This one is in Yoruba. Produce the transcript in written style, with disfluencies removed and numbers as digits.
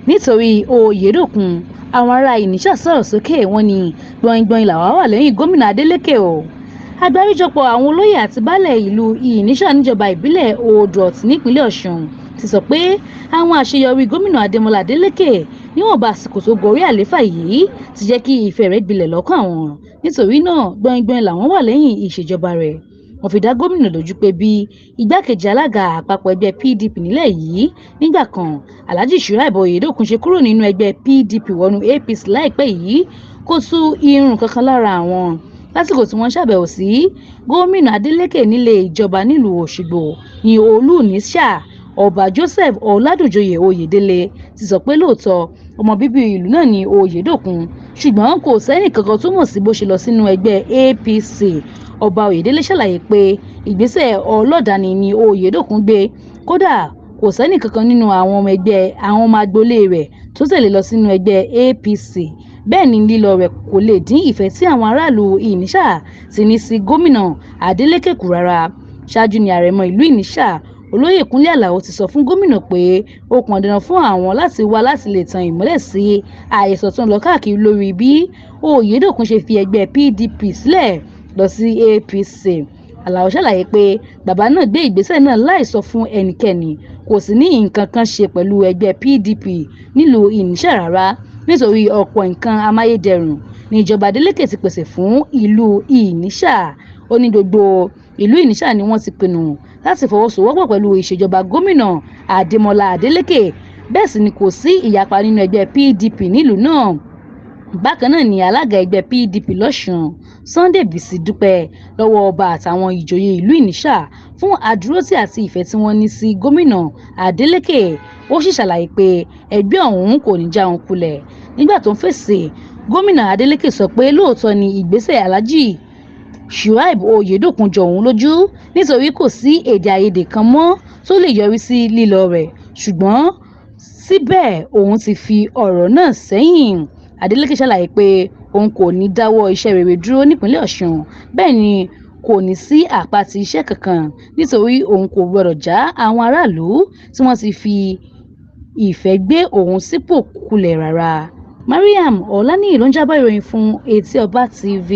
Nítorí Òyedòkun, àwọn ará Ìníṣà sọ̀rọ̀ sókè, wọ́n ní gbọningbọnin làwọn wà lẹ́yìn Gómìnà Adeleke o. Àgbáríjọpọ̀ àwọn olóyè àti baálé ìlú Ìníṣà níjọba ìbílẹ̀ Odò-Ọ̀tí nípínlẹ̀ Ọ̀ṣun ti sọ pé àwọn àṣeyọrí Gómìnà Adémọ́lá Adeleke níwọ̀nba àsìkò tó gorí àlééfà yìí ti jẹ́ kí ìfẹ́ rẹ̀ gbilẹ̀ lọ́kàn àwọn, nítorí náà gbọningbọnin làwọn wà lẹ́yìn ìṣèjọba rẹ̀. Wọ́n fi dá gómìnà lójú pé bí igbákejì alága àpapọ̀ ẹgbẹ́ PDP nílẹ̀ yìí nígbà kan, Alhaji Shuaib Oyedokun, ṣe kúrò nínú ẹgbẹ́ PDP wọnú APC láìpẹ́ yìí kò tu irun kankan lára àwọn. Lásìkò tí wọ́n ṣàbẹ̀wò sí Gómìnà Adeleke nílé ìjọba nílùú Òṣogbo ní Olú Ìníṣà, Ọba Joseph Ọládúnjọyé Oyèdélé ti sọ pé lóòótọ́ ọmọ bíbí ìlú náà ní Oyedokun, ṣùgbọ́n kò sẹ́nìkankan tó mọ̀ sí bó ṣe lọ sínú ẹgbẹ́ APC. Ọba Oyèdélé ṣàlàyé pé ìgbésẹ̀ ọlọ́dàáni ni Oyedokun gbé, kódà kò sẹ́nìkankan nínú àwọn ọmọ ẹgbẹ́ àwọn ọmọ agboolé rẹ̀ tó tẹ̀lé lọ sínú ẹgbẹ́ APC. Bẹ́ẹ̀ ni lílọ rẹ̀ kò lè dín ìfẹ́ tí àwọn aráàlú Ìníṣà ti ní sí Gómìnà Adeleke kù rárá. Ṣáájú ni àrẹ̀mọ ìlú Ìníṣà, Olóyè Kúnlé Àlàó, ti sọ fún gómìnà pé ó pọn dandan fún àwọn láti wá láti lè tan ìmọ́lẹ̀ sí àhesọ tó ń lọ káàkiri lórí bí Oyedokun ṣe fi ẹgbẹ́ PDP sílẹ̀ lọ sí APC. Àlàó ṣàlàyé pé bàbá náà gbé ìgbésẹ̀ náà láì sọ fún ẹnikẹ́ni, kò sì ní nǹkan kan ṣe pẹ̀lú ẹgbẹ́ PDP nílùú Ìníṣà rárá, nítorí ọ̀pọ̀ nǹkan amáyédẹrùn ní ìjọba Adeleke ti pèsè fún ìlú Ìníṣà. Ó ní gbogbo ìlú Ìníṣà ni wọ́n ti pinnu láti fọwọ́sowọ́pọ̀ pẹ̀lú ìṣèjọba Gómìnà Adémọ́lá Adeleke, bẹ́ẹ̀ sì ni kò sí ìyapa nínú ẹgbẹ́ PDP nílùú náà. Bákan náà ni alága ẹgbẹ́ PDP lọ́sùn, Sunday Bísí, dúpẹ́ lọ́wọ́ ọba àtàwọn ìjòyè ìlú Ìníṣà fún àdúrótì àti ìfẹ́ tí wọ́n ní sí Gómìnà Adeleke. Ó sì ṣàlàyé pé ẹgbẹ́ òun kò ní já òun kulẹ̀. Nígbà tó ń fèsì, Gómìnà Adeleke sọ pé lóòótọ́ ni ìgbésẹ̀ Alhaji Shuaib Oyedokun jọ òun lójú, nítorí kò sí èdè-àìyedè kan mọ́ tó lè yọrí sí lílọ rẹ̀, ṣùgbọ́n síbẹ̀ òun ti fi ọ̀rọ̀ náà sẹ́yìn. Adeleke ṣàlàyé pé òun kò ní dáwọ́ iṣẹ́ rere dúró nípínlẹ̀ Ọ̀ṣun, bẹ́ẹ̀ ni kò ní sí àpatì iṣẹ́ kankan, nítorí òun kò gbọdọ̀ já àwọn aráàlú tí wọ́n ti fi ìfẹ́ gbé òun sípò kulẹ̀ rárá. Mariam Olaniyi ló ń jábọ̀ ìròyìn fún Etí Ọba TV.